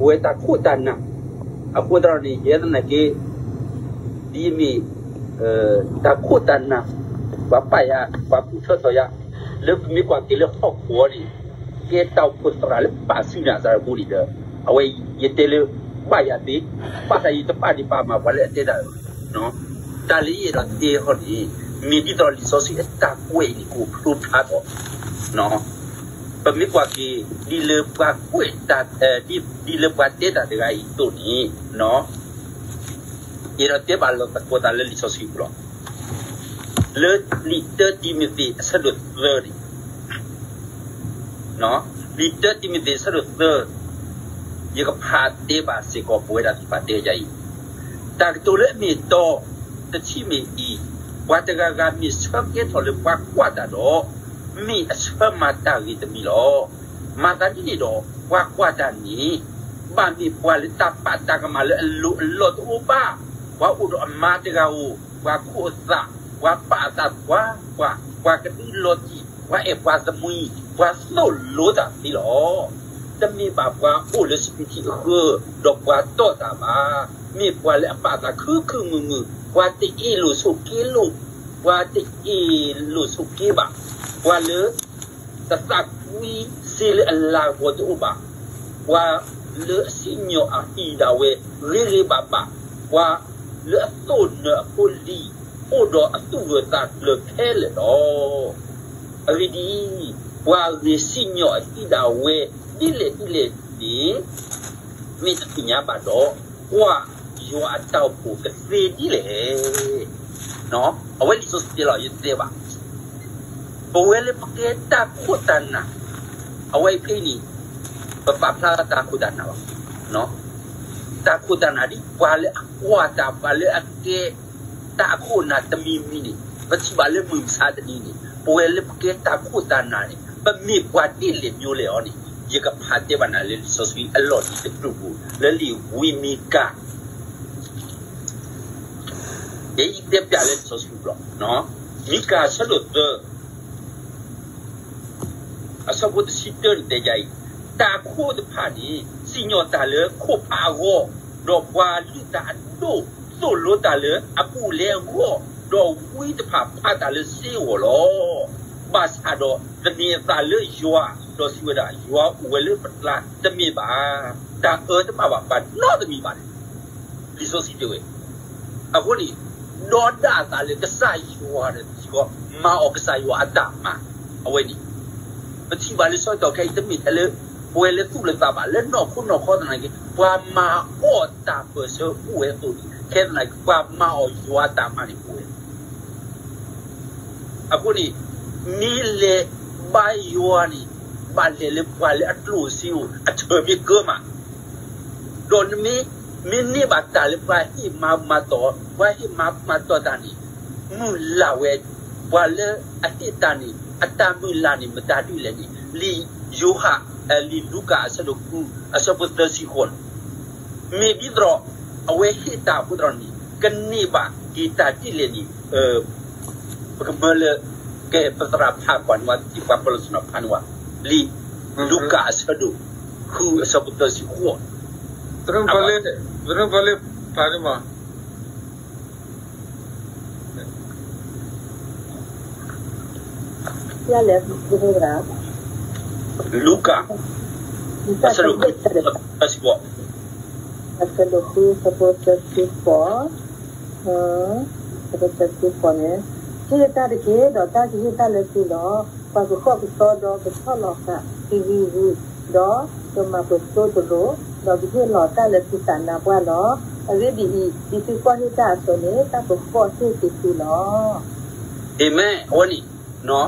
ပဝဲတၢ်ခိၣ်တၢ်နၢ်, အဃိသတးန့ၣ် ယဲသနာ်က့ ဒ်အမ့ၢ် တၢ်ခိၣ်တၢ်နၢ်, ပှၤပာ်ယၤ, ပှၤကူၣ်ထၢထီၣ်ယၤ, လၢပမ့ၢ်ကွၢ်က့ၤလၢဟီၣ်ခိၣ်န့ၣ် ကဲတၢ်အိၣ်ဖှိၣ်သရၣ်လၢပာ်စုန့ၢ်အသးတဘိန့ၣ်ဒီး အဝဲယတဲလၢ ဘၣ်ယၤသ့, ဘၣ်ဆၣ်ယတပာ်ဒံးပာ်မၤပှၤလၢအတဲတၢ် တၢ်လၢယအဲၣ်ဒိးတဲဃီန့ၣ် မ့ၢ်ဒ်သိးလံာ်စီဆှံအတၢ်ကွဲးအံၤန့ၣ် ကအိၣ်ဖျိဖျါထီၣ်, ပမ့ၢ်ကွၢ်က့ၤ ဒ်လၢပှၤကွဲးတၢ်, ဒ်လၢပှၤတဲတၢ်တဂၤအံၤအသိးန့ၣ်, ယအဲၣ်ဒိးတဲဘၣ်လီၤသကိးသးလၢလံာ်စီဆှံပူၤလီၤ. လၢလံာ်တၢတံၤမသ့းအဆၢဒိၣ်သၢန့ၣ် လံာ်တၢတံၤမသ့းအဆၢဒိၣ်သၢ, ယကဖးတဲဘၣ်စ့ၢ်ကီးပဝဲဒၣ်သ့ၣ်တဖၣ်တဲယၤအံၤ, တၢ်ကတိၤလၢအမ့ၢ်အတီ တထံၣ်မ့ၢ်အံၤ, ပှၤတဂၤဂၤမ့ၢ်ဆၢကဲထီၣ်လၢပှၤကွၢ်တၢ်ဒီး, မ့ၢ်အဆၢမၤတၢ်ဂ့ၤတမံၤလီၤ. မၤသးဒ်န့ၣ်ဒီး ပှၤကွၢ်တၢ်န့ၣ် ဘၣ်မ့ၢ်ပှၤလၢတၢ်ပာ်တၢ်ကမၣ်လၢအလိၤအလီၢ်တအိၣ်ဘၣ်, ပှၤအိၣ်ဒီးအမါတဂၤဧိၤ, ပှၤခိးအသး, ပှၤပာ်အသးပှၤ, ပှၤ, ပှၤကဒုးလီၤတံၢ်, ပှၤအဲၣ်ပှၤသမှံ, ပှၤသိၣ်လိတၢ်သ့လီၤ. တမ့ၢ်ဘၣ်ပှၤအိၣ်လၢစပံးထံအဃၢၤ, ဒီးပှၤတီၢ်တၢ်ဘၣ်, မ့ၢ်ပှၤလၢအပာ်သးခုခုမုာ်မုာ်, ပှၤတအ့ၣ်လိာ်ဆိးက့လိာ်, ပှၤတအ့ၣ်လိာ်ဆိးက့ဘၣ်, ပှၤလၢ တသးကွံစ့လၢအလၤကပီၤတအိၣ်ဘၣ်, ပှၤလၢအစံၣ်ညီၣ်အဟံၣ်ဒၣ်ဝဲဂ့ၤဂ့ၤဘၣ်ဘၣ်, ပှၤလၢအသိၣ်နၢၤအဖိလံၤ အိၣ်ဒီးအသူၣ်ဂၢၢ်သးကျၢၤခဲလၢာ်လီၤ. အဂ့ၢ်ဒ်အံၤ, ပှၤဂ့ၤစံၣ်ညီၣ်အဟံၣ်ဒၣ်ဝဲဒ်လဲၣ်ဒ်လဲၣ်န့ၣ် မ့ၢ်တသ့ၣ်ညါဘၣ်ဒီး, ကွၢ်ယွၤအတၢ်အိၣ်ဖှိၣ်ကသ့ဒ်လဲၣ်. အဝဲလံာ်စီဆှံတဲလီၤ ယတဲဘၣ်, ပဝဲလၢပကဲတၢ်ခိၣ်တၢ်နၢ်, အဝဲအံၤဖဲအံၤန့ၣ် ပပာ်ဖျါတၢ်ခိၣ်တၢ်နၢ်လီၤ. တၢ်ခိၣ်တၢ်နၢ်ဒ်ပှၤလၢအကွၢ်တၢ် ပှၤလၢအကဲ တၢ်အခိၣ်အနၢ်တမံၤမံၤန့ၣ် ပထံၣ်ဘၣ်လၢမုၢ်မဆါတနံၤန့ၣ် ပဝဲလၢပကဲတၢ်ခိၣ်တၢ်နၢ်န့ၣ် ပမ့ၢ်ပှၤဒ်လဲၣ်မံၤလဲၣ်အီၤန့ၣ် ယကဖးတဲဘၣ်နၤလၢလံာ်စီဆှံအလီၢ်တံၢ်တကတြူၢ်ပူၤ လၢလံာ်ဝံမံကၤ ယတဲပျးလၢလံာ်စီဆှံပူၤလီၤ. မံကၤအဆၢဒိၣ်သၢ အဆၢဖိတဆံတၢန့ၣ်တဲဒ်အံၤ, တၢ်အခိၣ်တဖၣ်န့ၣ် စံၣ်ညီၣ်တၢ်လၢခိၣ်ဖးအဂီၢ်, ဒီးပှၤလုၢ်တၢ်အဒိၣ်သိၣ်လိတၢ်လၢအဘူးအလဲအဂီၢ်, ဒီးဝံတဖၣ်ဖးတၢ်လၢစ့ဂီၢ်လီၤ. ဘၣ်ဆၣ်ဒီးသန့ၤအသးလၢယွၤ, ဒီးစံးဝဲဒၣ်, ယွၤအိၣ်ဝဲလၢပကျါတမ့ၢ်ဘၣ်, တၢ်အၢတဘၣ်ဘၣ်ပှၤနီတမံၤဘၣ်န့ၣ် လံာ်စီဆှံတဲဝဲ. အဃိန့ၣ် ဒီဒၣ်အသးလၢကစၢ်ယွၤဒီးစ့ၢ်ကီး မၤအီၣ်ကစၢ်ယွၤအတၢ်မၤ, အဝဲန့ၣ် ပထံၣ်ဘၣ်လၢဆၢကတီၢ်ခဲအံၤ တမ့ၢ်ထဲလၢ ပဝဲလၢသူၣ်လၢသးဘၣ် လၢနီၢ်ခိနီၢ်ခီသနာ်က့ ပှၤမၤအီၣ်တၢ်ပၢၢ်ဆၢအိၣ်ဝဲအသိးန့ၣ် ခဲသနာ်က့ ပှၤမၤအီၣ်ယွၤအတၢ်မၤန့ၣ်အိၣ်ဝဲ အဃိန့ၣ် မ့ၢ်လဲၤဘါယွၤန့ၣ် ဘၣ်လဲၤလၢပှၤလၢအကျိၣ်စ့အိၣ် အထၢၣ်မ့ၢ်ကၢမး, ဒီးနမ့ၢ် မ့ၢ်န့ၢ်ဘၣ်တၢ်လၢပှၤဟ့ၣ်မၤမၤတီၢ်, ပှၤဟ့ၣ်မၤမၤတီၢ်တၢ်န့ၣ် မုၢ်လၢ်ဝဲ, ပှၤလၢအဟ့ၣ်တၢ်န့ၣ် အတၢ်မုၢ်လၢ်န့ၣ် မတၤဒ်လဲၣ်န့ၣ် လံာ်ယိၤဟၣ်, လံာ်လူၤကၣ်အဆၢဒိၣ်ဃု အဆၢဖိသၢဆံဃိးန့ၣ် မ့ၢ်ဒ်သိး အဝဲဟ့ၣ်တၢ်အဃိသတးန့ၣ် ကန့ၢ်ဘၣ်က့ၤတၢ်ဒ်လဲၣ်န့ၣ် ပကမၢလၢ ကဲ ပသရၣ်ဖးကွၢ်န့ၢ်ဝဲ ပှၤပၢၤလီၢ်ဆ့ၣ်နီၤဖးန့ၢ်ဝဲ လံာ်လူၤကၣ်အဆၢဒိၣ်ဃုအဆၢဖိသၢဆံဃိးန့ၣ် သရၣ်ဖးလ့ၢ်ဖးန့ၢ်မး လူၤကၣ် အဆၢဒိၣ်ဃု သၢဆံဃိး အဆၢဒိၣ်ဃု အဆၢဖိသၢဆံဃိး, အဆၢဖိသၢဆံဃိးန့ၣ်, ဟ့ၣ်တၢ်တက့ၢ်, ဒီးတၢ်ကဟ့ၣ်တၢ်လၢသုလီၤ. ပှၤကဃီၣ်ကစီဒီးကဆီၣ်လီၤဃာ်သုဂံၢ်ဂူာ်, ဒီးကမၤပှဲၤသိတလိၤ, ဒီးကဟ့ၣ်လီၤတၢ်လၢသုသးနါပှၢ်လီၤ. အဂ့ၢ်ဒ်အံၤ, ဒ်သုကွၢ်ဟ့ၣ်တၢ်အသိးန့ၣ် တၢ်ကဃီၣ်ဟ့ၣ်က့ၤသုလီၤ. အၤမ့ၣ်, အဝဲန့ၣ် ပှၤ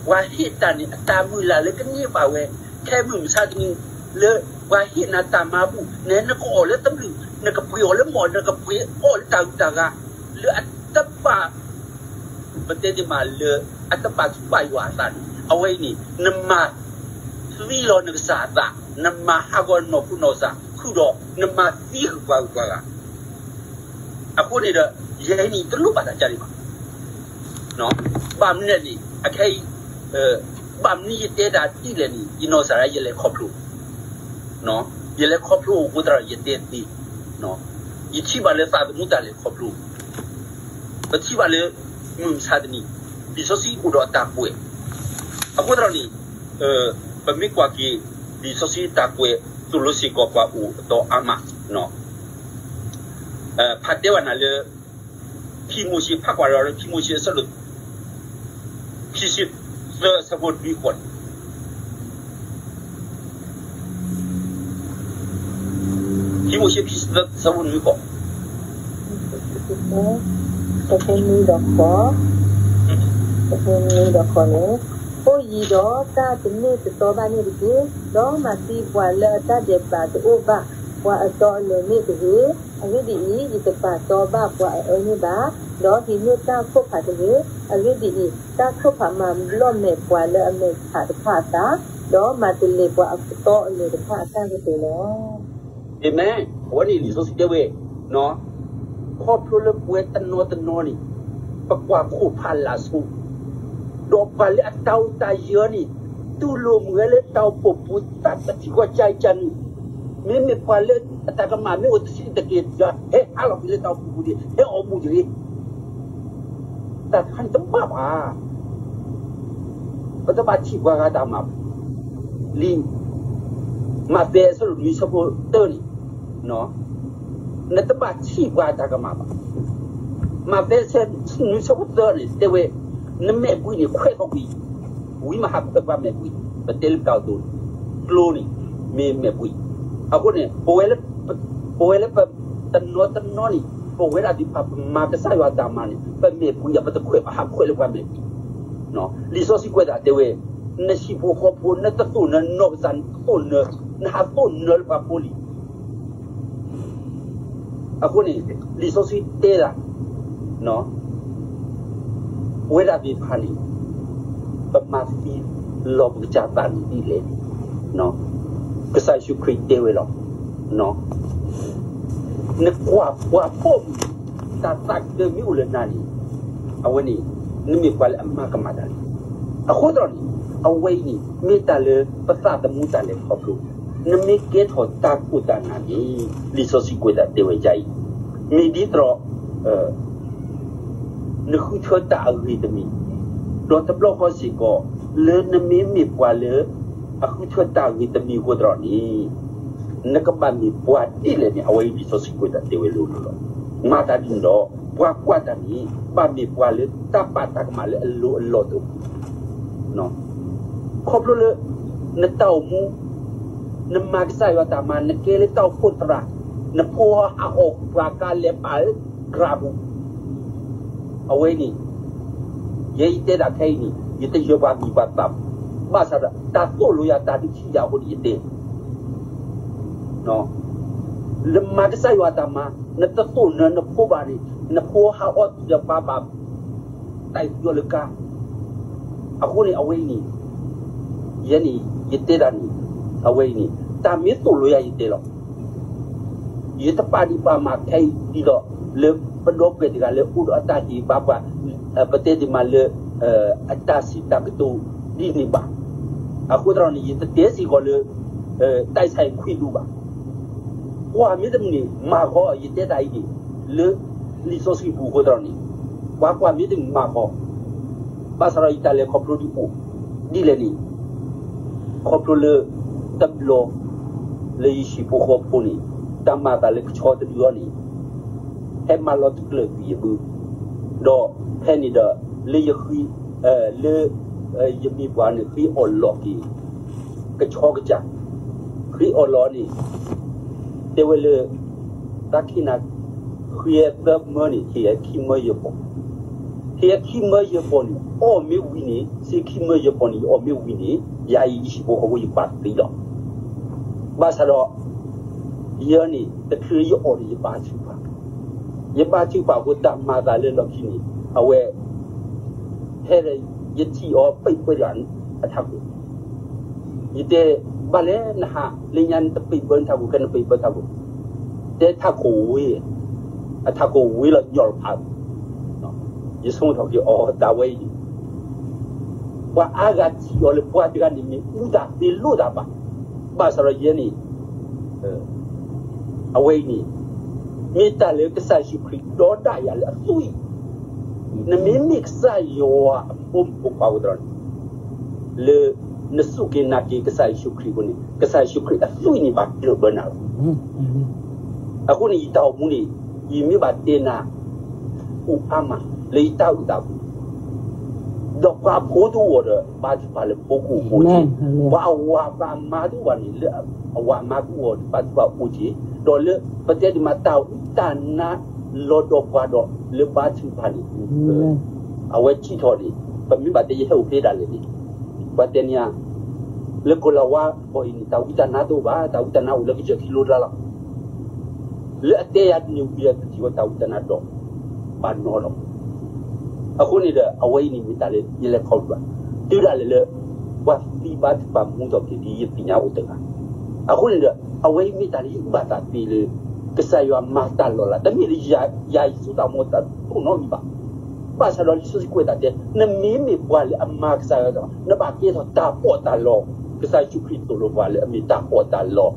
ဟ့ၣ်တၢ်န့ၣ် အတၢ်မုၢ်လၢ်လၢကန့ၢ်ဘၣ်ဝဲ ခဲမုၢ်မဆါတနံၤ လၢပှၤဟ့ၣ်နၤတၢ်မၤဘူၣ် နကအိၣ်လၢတဘျုး နကပှ့ၤအီၤလၢမီၢ် နကပှ့ၤအီၤလၢတၢ်ဂုၤတၢ်ဂၤ လၢအတဘၣ် ပတဲန့ၣ်မးလၢ အတဘၣ်သူဘၣ်ယွၤအသးန့ၣ် အဝဲအံၤန့ၣ် နမၤသံလီၤနကစၢ်အသး နမၤဟးဂီၤနီၢ်ခိနီၢ်ကစၢ် ဃုာ်ဒီး နမၤသံဃုာ်ပှၤဂုၤပှၤဂၤ အဃိန့ၣ်ဒီး ယဲအံၤန့ၣ် တလိၣ်ဘၣ်တၢ်ကါဒံးဘၣ် ဘၣ်မနုၤန့ၣ် အခဲအံၤ ဘၣ်မနုၤယတဲတၢ်ဒ်လဲၣ်န့ၣ် ယနီၢ်ကစၢ်ဒၣ်ယလဲၤခီဖျိ ယလဲၤခီဖျိအဃိသတးဒီး ယတဲသ့, ယထံၣ်ဘၣ်လၢသးသမူတၢ်လဲၤခီဖျိ, ပထံၣ်ဘၣ်လၢ မုၢ်မဆါတနံၤ လံာ်စီဆှံအိၣ်ဒီးအတၢ်ကွဲး, အဃိသတးဒီးန့ၣ် ပမ့ၢ်ကွၢ်က့ၤ လံာ်စီဆှံတၢ်ကွဲးသိၣ်လိစ့ၢ်ကီးပှၤအိၣ်အသီအါမး, ဖးတဲဘၣ်နၤလၢ ခံမိၤၡ့ ဖးကွၢ်ဒီး ခံမိၤၡ့အဆၢဒိၣ် ခံဆံသၢအဆၢဖိနွံဃိးန့ၣ်, ခံမိၤၡ့ ခံဆံသၢအဆၢဖိနွံဃိး, အဃိ အဃိန့ၣ်, အိၣ်ယံၤဒီးတၢ်တမ့ၢ်တတီဘၣ်န့ၣ်တက့ၢ်, ဒီးမၤသံပှၤလၢအတၢ်ဒဲးဘးတအိၣ်ဘၣ်, ပှၤအတီအလိၤန့ၣ်တဂ့ၤ. အဂ့ၢ်ဒ်အံၤ, ယတပာ်တီဘၣ်ပှၤအအၢန့ၣ်ဘၣ်, ဒီးဟံးန့ၢ်တၢ်ခိၣ်ဖးတဂ့ၤ. အဂ့ၢ်ဒ်အံၤ, တၢ်ခိၣ်ဖးမၤဘျီၣ်မဲာ်ပှၤလၢအမဲာ်ဆှးတဖၣ်အသး, ဒီးမၤတလ့ၤပှၤအတီအလိၤတဖၣ်အတၢ်ကတိၤလီၤ. အၤမ့ၣ်, အဝဲန့ၣ်လံာ်စီဆှံတဲဝဲ, ခီဖျိလၢပဝဲတနီၤတနီၤန့ၣ် ပကွၢ်ခိၣ်ဖးလၢ်ဆိ, ဒီးပှၤလၢအတၢ်အိၣ်တၢ်ယၢၤန့ၣ် တူၢ်လိာ်မုာ်ဝဲလၢတၢ်အိၣ်ဖှိၣ်ပူၤ တၢ်ပထံၣ်ဃီကၢ်ကၢ်နုာ်, မ့မ့ၢ်ပှၤလၢအတၢ်ကမၣ်မ့ၢ်အိၣ်တဆံးတက့ၢ်ဒီး ဟဲဟးလီၤကွံာ်လၢတၢ်အိၣ်ဖှိၣ်ပူၤတဂ့ၤ, ဟဲအီၣ်မူးတဂ့ၤ. တၢ်တခါန့ၣ်တဘၣ်ဘၣ်. ပတဘၣ်ထံၣ်ပှၤဂၤတၢ်မၤဘၣ်. လံာ် မးသဲအဆၢဒိၣ်နွံဆၢဖိတၢန့ၣ်, နတဘၣ်ထံၣ်ပှၤတၢ်ကမၣ်ဘၣ်. မးသဲအဆၢဒိၣ်နွံဆၢဖိတၢန့ၣ် တဲဝဲ, နမဲာ်ဘှံးန့ၣ်ခွဲးထီၣ်ကွံာ်, ဝံၤမ့ၢ်ဟးခွဲးပှၤမဲာ်ဘှံး, ပတဲလၢပတၢ်အိၣ်သးန့ၣ်, ကျိန့ၣ် မ့ၢ်မဲာ်ဘှံး. အဃိန့ၣ် ပဝဲလၢ ပဝဲလၢပ တနီၤတနီၤန့ၣ် ပဝဲဒၣ်သ့ၣ်တဖၣ် ပမၤကစၢ်ယွၤတၢ်မၤန့ၣ် ပမဲာ်ဘှံး ပတခွဲး ပဟးခွဲးလၢပှၤမဲာ်ဘှံး. လံာ်စီဆှံကွဲးတၢ်တဲဝဲ, နဟံၣ်ဖိဃီဖိ နတသိၣ်နၢ နီၢ်ကစၢ်နတသိၣ်နၢ, နဟးသိၣ်နၢလၢပှၤဖိလံၤ. အဃိန့ၣ် လံာ်စီဆှံတဲဒၣ် ပဝဲဒၣ်သ့ၣ်တဖၣ်န့ၣ် ပမၤသံလီၤပကစၢ်သးန့ၣ်ဒ်လဲၣ်န့ၣ် ကစၢ်ယ့ၣ်ၡူးခရံာ်တဲဝဲလီၤ. နကွၢ်ပှၤပိာ်မုၣ် တၢ်သးကတၢၢ်မ့ၢ်အိၣ်လၢနၤန့ၣ်, အဝဲန့ၣ် နမ့ၢ်ပှၤလၢအမၤကမၣ်တၢ်လံ. အဃိသတးန့ၣ် အဝဲအံၤန့ၣ် မ့ၢ်တၢ်လၢပသးသမူတၢ်လဲၤခီဖျိ, နမ့ၢ်ကဲထီၣ်တၢ်ခိၣ်တၢ်နၢ်န့ၣ် လံာ်စီဆှံကွဲးတၢ်တဲဝဲဒ်အံၤ, မ့ၢ်ဒ်သိး နဃုထၢတၢ်အဂ့ၤတမံၤ, ဒီးတဘျီဃီစ့ၢ်ကီး လၢနမ့မ့ၢ်ပှၤလၢ အဃုထၢတၢ်ဂ့ၤတမံၤအဃိသတးန့ၣ်, နကဘၣ်မ့ၢ်ပှၤဒ်လဲၣ်န့ၣ် အဝဲအံၤလံာ်စီဆှံကွဲးတၢ်တဲဝဲလိၤလိၤလီၤ. မၤသးဒ်န့ၣ်ဒီး ပှၤကွၢ်တၢ်န့ၣ် ဘၣ်မ့ၢ်ပှၤလၢတၢ်ပာ်တၢ်ကမၣ်လၢအလိၤအလီၢ်တအိၣ် ခီဖျိလၢ နတၢ်အိၣ်မူ နမၤကစၢ်ယွၤတၢ်မၤ နကဲလၢတၢ်အိၣ်ဖှိၣ်သရၣ် နဖိဟးအီၣ်ပှၤကါလဲၤပာ်လၢ ကြၢးပူၤ အဝဲအံၤန့ၣ် ယဲယတဲတၢ်ခဲအံၤန့ၣ် ယတယၢၤပှၤဂံၢ်ပှၤဘါ, ဘၣ်ဆၣ်ဒီး တၢ်သိၣ်လိယၤတၢ်ဒုးထံၣ်ယၤအဃိန့ၣ်ယတဲ နမၤကစၢ်ယွၤတၢ်မၤ နတသိၣ်နၢနဖိဘၣ်န့ၣ် နဖိဟးအီၣ်တံၢ်ဒီးပှၤဘၣ် တၢ်အံၤပယီၤလၢကါ အဃိန့ၣ် အဝဲအံၤန့ၣ် ယဲန့ၣ် ယတဲတၢ်န့ၣ် အဝဲအံၤန့ၣ် တၢ်မ့ၢ်သိၣ်လိယၤယတဲလီၤ. ယတပာ်ဒံးပာ်မၤခဲအံၤဒ်သိး လၢပဒီပုၢ်ဝဲၢ်တဂၤလၢအိၣ်ဒီးအတၢ်ဟ့ၣ်ဘါပှၤ ပတဲဒံးမးလၢ အတၢ်စံးတၢ်ကတိၤဒ်န့ၣ်ဘၣ်. အဃိသတးန့ၣ် ယတတဲစ့ၢ်ကီးလၢ တၢ်ဆါအံၤခွံဒူဘၣ်. ကွၢ်မ့တမ့ၢ်န့ၣ် မၤဃီ ယတဲတၢ်အံၤန့ၣ် လၢလံာ်စီဆှံပူၤအဃိသတးန့ၣ် ကွၢ်ကွၢ်မ့တမ့ၢ်မၤဃီ ဘၣ်ဆၣ်ဒီးယတၢ်လဲၤခီဖျိဒ်အိၣ်ဒ်လဲၣ်န့ၣ် ခီဖျိလၢ တဘျီ လၢယဟံၣ်ဖိဃီဖိန့ၣ် တၢ်မၤသးလၢကဆီတဒုအံၤန့ၣ် ဟဲမၤလီၤတကျၢၤကွံာ်ယဘု ဒီးဖဲန့ၣ်ဒီး လၢယဃံ လၢ ယမ့ၢ်ပှၤန့ၣ် ဃ့အီၣ်လီၤက့ၤ ကဆီကစၢ် ဃ့အီၣ်လီၤန့ၣ် တဲဝဲလၢ တၢ်ခံနၤ ဃ့သၢမၢန့ၣ် ဟ့ၣ်ခံမၢယပီၢ် ဟ့ၣ်ခံမၢယပီၢ်န့ၣ် အီၣ်မ့ၢ်ဝံၤန့ၣ် စ့ခံမၢယပီၢ်န့ၣ် ယအီၣ်မ့ၢ်ဝံၤန့ၣ် ယၤအံၤယဟံၣ်ဖိဃီဖိယပာ်သံလီၤ. ဘၣ်ဆၣ်ဒီး ယဲန့ၣ် တချုးယအီၣ်န့ၣ် ယဘါထုကဖၣ် ယဘါထုကဖၣ်အဃိ တၢ်မၤသးလၢလီၢ်ခံန့ၣ် အဝဲ ဖဲယထံၣ်အီၤပံးပၢတဂၤအထးခိၣ် ယတဲ ဘၣ်လဲၣ်နဟး လၢညါနတပံးပၢနထးခိၣ် ခဲနပံးပၢထးခိၣ် တဲထးခိၣ်ဝ့ အထးခိၣ်ဝ့လီၤညီလီၤဖး ယဆိကမိၣ်ထီၣ်က့ၤအီၤတၢ်ဝဲအံၤ ပှၤအါဂၤထံၣ်အီၤလၢပှၤတဂၤန့ၣ် မ့ၢ်အူတၢ်သ့လိၣ်တၢ်ဘၣ်. ဘၣ်ဆၣ်ဒီးယဲန့ၣ် အဝဲအံၤန့ၣ် မ့ၢ်တၢ်လၢကစၢ်ယ့ၣ်ၡူးခရံာ်ဒီဒၣ်ယၤလၢအသွံၣ်, နမ့မ့ၢ်ကစၢ်ယွၤအဖိမုၣ်ဖိခွါအဃိသတးန့ၣ် လၢနစူၢ်က့ၤနာ်က့ၤကစၢ်ယ့ၣ်ၡူးခရံာ်အဃိန့ၣ် ကစၢ်ယ့ၣ်ၡူးခရံာ်အသွံၣ်န့ၣ်ဘၣ်ကျၢၢ်ဘၢနၤလီၤ. အဃိန့ၣ် ယတၢ်အိၣ်မူန့ၣ် ယမ့ၢ်ဘၣ်တဲနၤ အိၣ်အါမး လၢယတၢ်အုၣ်သးပူၤ ဒီးပှၤဖိတအိၣ်ဒီး ဘါထုကဖၣ်လၢဖိကအိၣ်က့, ပှၤအဝၤဘၣ်အမါတအိၣ်ဘၣ်န့ၣ် လၢအဝၤအမါတအိၣ်ဒီး ဘါထုကဖၣ်အိၣ်က့, ဒီးလၢပတဲဒ်မး တၢ်ဝံတၢ်နါလီၤဒီးပှၤဒီးလၢဘါထုကဖၣ်န့ၣ် အဝဲစံးထီၣ်န့ၣ် ပမ့ၢ်ဘၣ်တဲယဟဲအိၣ်ဖဲဒၣ်လဲာ်န့ၣ် ပှၤတဲန့ၢ်ဧါ, လၢကိၤလၤဝါဘီအံၤန့ၣ် တၢ်ဝံတၢ်နါတအိၣ်ဘၣ်, တၢ်ဝံတၢ်နါအိၣ်လၢကစၢၢ်ခံလိတလါလီၤ. လၢအတဲယၤဒ်န့ၣ်ဝံၤဒီး ပထံၣ်ဝဲတၢ်ဝံတၢ်နါဒီး ဘၣ်နီဒီး အဃိန့ၣ်ဒီး အဝဲအံၤန့ၣ်မ့ၢ်တၢ်လၢယလဲၤခီဖျိဘၣ်, တုၤဒၣ်လဲာ်လၢ ပှၤသံဘါထုကဖၣ်မူထီၣ်က့ၤဒ်ယသ့ၣ်ညါအိၣ်တဂၤ, အဃိန့ၣ်ဒီး အဝဲအံၤမ့ၢ်တၢ်လၢယအုၣ်ဘၣ်သးသ့လၢ ကစၢ်ယွၤမၤတၢ်လီၤလး, တမ့ၢ်လၢယၤယစိတၢ်ကမီၤတၢ်ခိၣ်နီတမံၤဘၣ်. ဘၣ်ဆၣ်ဒီးလံာ်စီဆှံကွဲးတၢ်တဲ နမ့မ့ၢ်ပှၤလၢအမၤကစၢ်ယွၤတၢ်မၤ နဘၣ်ကဲထီၣ်တၢ်ပီးတၢ်လီ, ကစၢ်ယ့ၣ်ၡူးခရံာ်သိၣ်လိပှၤလၢအမ့ၢ်တၢ်ပီးတၢ်လီ, လံာ်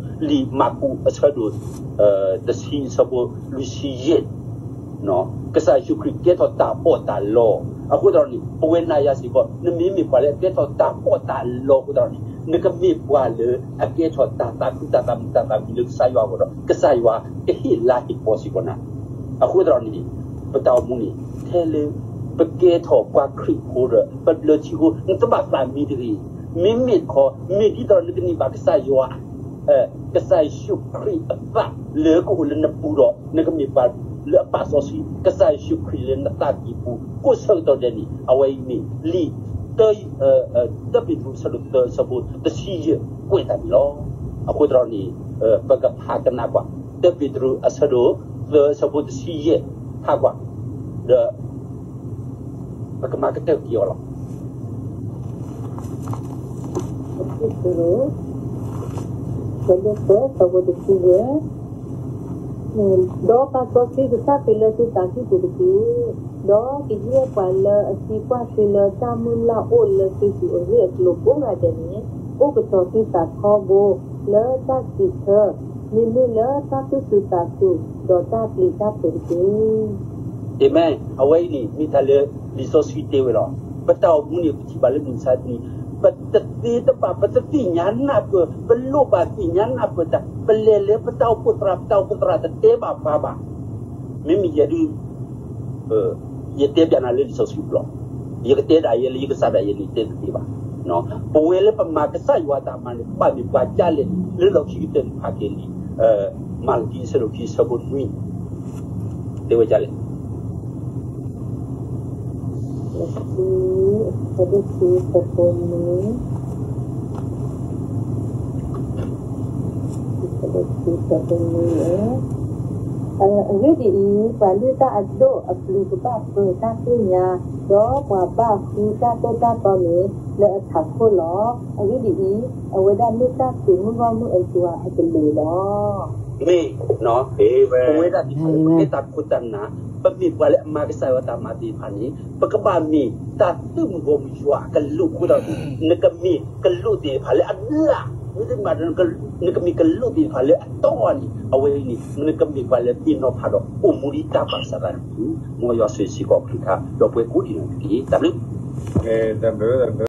မၢ်ကူးအဆၢဒိၣ် တဆံအဆၢဖိလွံၢ်ဆံယဲၢ် ကစၢ်ယ့ၣ်ၡူးခရံာ်ကဲထီၣ်တၢ်ပီးတၢ်လီ, အဃိသတးန့ၣ် ပဝဲနၤယၤစ့ၢ်ကီး နမ့မ့ၢ်ပှၤလၢအကဲထီၣ်တၢ်ပီးတၢ်လီအဃိသတးန့ၣ် နကမ့ၢ်ပှၤလၢအကဲထီၣ်တၢ်သးခုတၢ်သးမုာ်တၢ်သးဘံးလၢကစၢ်ယွၤအဂီၢ်ဒီး ကစၢ်ယွၤကဟ့ၣ်လၤဟ့ၣ်ကပီၤစ့ၢ်ကီးနၤ, အဃိသတးန့ၣ် ပတၢ်အိၣ်မူန့ၣ် ထဲလၢ ပကဲထီၣ်ပှၤခရံာ်ဖိဒီး ပဘျၢထံဖိ နတဘၣ်သးမံတဂ့ၤ, မ့မ့ၢ်တခီ မ့ၢ်ဒ်သိးနကန့ၢ်ဘၣ်ကစၢ်ယွၤ ကစၢ်ယ့ၣ်ၡူးခရံာ်အသးလၢကအိၣ်လၢနပူၤဒီး နကမ့ၢ်ပှၤလၢအပာ်စီဆှံ ကစၢ်ယ့ၣ်ၡူးခရံာ်လၢနသးကံၢ်ပူၤ ကိးဆၢကတီၢ်ဒဲးန့ၣ် အဝဲအံၤမ့ၢ်လံာ် တၢ တၢ်ပ့းတရူးအဆၢဒိၣ်သၢအဆၢဖိတဆံယဲၢ်ကွဲးတၢ်န့ၣ်လီၤ. အဃိသတးန့ၣ် ပကဖးကနၣ်ကွၢ် တၢ်ပ့းတရူးအဆၢဒိၣ်သၢအဆၢဖိတဆံယဲၢ် ဖးကွၢ် ဒီး ပကမၤကတၢၢ်က့ၤအီၤလီၤ. တၢ်ပ့းတရူး အဆၢဒိၣ်သၢ အဆၢဖိတဆံယဲၢ်, ဒီးပာ်စီဆှံကစၢ်သုလၢသုသးကံၢ်ပူၤတက့ၢ်. ဒီးကယဲၢ်ပှၤလၢအသံကွၢ်သုလၢတၢ်မုၢ်လၢ်အိၣ်လၢသုပူၤအဂ့ၢ်အကျိၤကိးဂၤဒဲးန့ၣ် အိၣ်ကတီၤသုသးထီဘိလၢတၢ်စံးဆၢ မ့မ့ၢ်လၢတၢ်သူၣ်စူၤသးစူၤ ဒီးတၢ်ပျံၤတၢ်ဖုးတက့ၢ်. အၤမ့ၣ်, အဝဲအံၤန့ၣ် မ့ၢ်တၢ်လၢလံာ်စီဆှံတဲဝဲလီၤ. ပတၢ်အိၣ်မူန့ၣ် ပထံၣ်ဘၣ်လၢမုၢ်မဆါတနံၤ ပတသ့တဘၣ် ပတသ့ၣ်ညါနၢ်ပၢၢ် ပလိၣ်ဘၣ်သ့ၣ်ညါနၢ်ပၢၢ်တၢ် ပလဲၤလၢပတၢ်အိၣ်ဖှိၣ်သရၣ် ပတၢ်အိၣ်ဖှိၣ်သရၣ်တတဲဘၣ်ပှၤဘၣ်. မ့မ့ၢ်ယဲဒုး ယတဲပျးနၤလၢလံာ်စီဆှံပူၤလီၤ. ယကတဲဒၣ်ယဲလၢယကစၢ်ဒၣ်ယဲန့ၣ် တဲတသ့ဘၣ်. ပဝဲလၢပမၤကစၢ်ယွၤတၢ်မၤန့ၣ် ပဘၣ်မ့ၢ်ပှၤဒ်လဲၣ်လၢလီၢ်ခံကတၢၢ်တဖၣ်က့ၤန့ၣ် မၤလကံအဆၢဒိၣ်ခံအဆၢဖိနွံ တဲဝဲဒ်လဲၣ်. လီၢ်ခံ အဆၢဒိၣ်ခံ အဆၢဖိနွံ အဆၢဒိၣ်ခံ အဆၢဖိနွံန့ၣ် အဂ့ၢ်ဒ်အံၤ, ပှၤလုၢ်တၢ်အဒိၣ်အပျုၤကဘၣ်ပၢၤတၢ်သ့ၣ်ညါ, ဒီးပှၤဘၣ်ဃုတၢ်သိၣ်တၢ်သီန့ၣ် လၢအထးခိၣ်လီၤ. အဂ့ၢ်ဒ်အံၤ, အဝဲဒၣ်မ့ၢ်တၢ်သုးမုၢ်ဂီၢ်မုၢ်အယွၤအကလုၢ်လီၤ. မ့ၢ်, ပဝဲဒၣ်သ့ၣ်တဖၣ်န့ၣ် ပမ့ၢ်တၢ်ခိၣ်တၢ်နၢ်, ပမ့ၢ်ပှၤလၢအမၤကစၢ်ယွၤတၢ်မၤသ့ၣ်တဖၣ်န့ၣ် ပကဘၣ်မ့ၢ်တၢ်သုးမုၢ်ဂီၢ်မုၢ်ယွၤအကလုၢ်အဃိသတးန့ၣ် နကမ့ၢ်ကလုာ်သ့ၣ်တဖၣ်လၢအဘျၣ်, မ့တမ့ၢ် နကမ့ၢ်ကလုာ်သ့ၣ်တဖၣ်လၢအတီအန့ၣ် အဝဲအံၤန့ၣ် နကမ့ၢ်ပှၤလၢသ့ၣ်နီၣ်ဖးဒီး အိၣ်မူဒ်တၢ်ပာ်စၢၤသးန့ၣ် မ်ယွၤဆိၣ်ဂ့ၤစ့ၢ်ကီးအကလုၢ်ကထါ ဒီးပှၤကိးဒံးနီၢ်တက့ၢ်. တၢ်ဘျုး